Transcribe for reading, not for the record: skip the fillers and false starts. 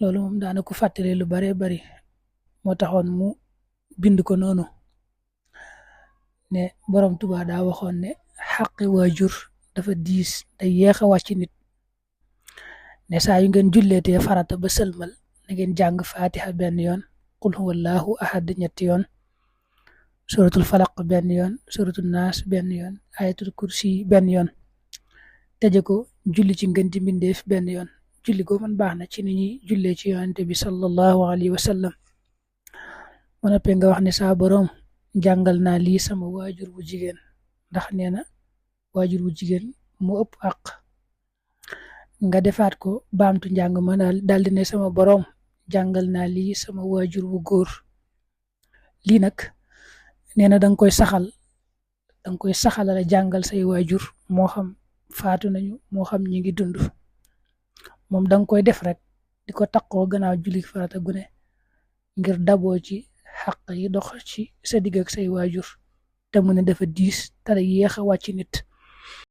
loolu moom daana ko fàttali lu bare bari moo taxoon mu bind ko noonu ne borom Tuubaa daa waxoon ne xaqi waajur dafa diis te yéex a wàcc nit ne saa yu ngeen julleetee farata ba sëlmal na ngeen jàng fatiha benn yoon qul huwallahu ahad ñetti yoon suratul falaq benn yoon suratul naas benn yoon ayatul kursi benn yoon tëje ko julli ci ngën ji mbindeef benn yoon julli ko man baax na ci ni ñuy jullee ci yonente bi sallallahu alayhi wa sallam mu noppee nga wax ne saa borom jàngal naa lii sama waajur bu jigéen ndax nee na waajur bu jigéen mu ëpp àq nga defaat ko baamtu njàng ma daal di ne sama borom jàngal naa lii sama waajur bu góor lii nag nee na danga koy saxalala jàngal say waajur moo xam faatu nañu moo xam ñi ngi dund moom danga koy def rek di ko taqoo gannaaw julli farata gune ngir daboo ci xaq yi dox ci sa digg ak say waajur te mu ne dafa diis te yéex a wàcc nit